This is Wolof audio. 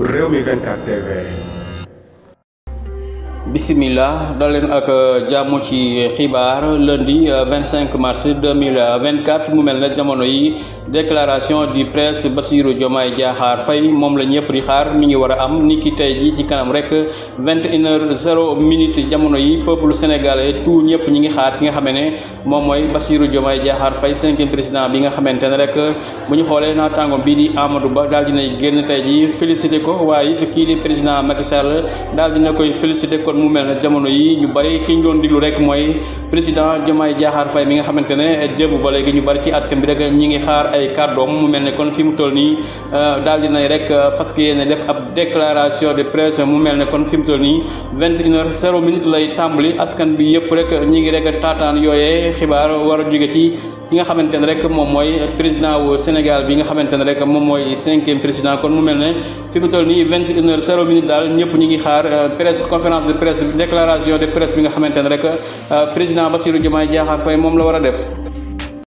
Rewmi 24 TV. Bismillah dal leen ak jàmm ci xibaar lundi 25 mars 2024 mu mel ne jamono yi déclaration du presse Bassirou Diomaye Diakhar Faye moom la ñëpp di xaar mi ngi war a am niki tey ji ci kanam rek 21h00 jamono yi peuple sénégalais tout ñëpp ñi ngi xaar ki nga xamee ne moom mooy Bassirou Diomaye Diakhar Faye 5e président bi nga xamante ne rek bu ñu xoolee naataango bii di Amadou Ba daal dinay génn tey ji félicité ko waaye kii di président Macky Sall daal dina koy félicité kon mu mel ne jamono yi ñu bari ki ñu doon diglu rek mooy président Diomaye Diakhar Faye mi nga xamante ne démb ba léegi ñu bari ci askan bi rek ñi ngi xaar ay kàddoom mu mel ne kon fi mu toll nii daal dinay rek fas yéene def ab déclaration de presse mu mel ne kon fi mu toll nii 21h00 lay tàmbali askan bi yëpp rek ñi ngi rek taataan yooyee xibaar war a jóge ci ki nga xamante ne rek moom mooy président wu Sénégal bi nga xamante ne rek moom mooy 5e président kon mu mel ne fi mu toll nii 21h00 daal ñëpp ñi ngi xaar presse conférence de presse déclaration de presse bi nga xamante ne rek président Bassirou Diomaye Diakhar Faye moom la war a def.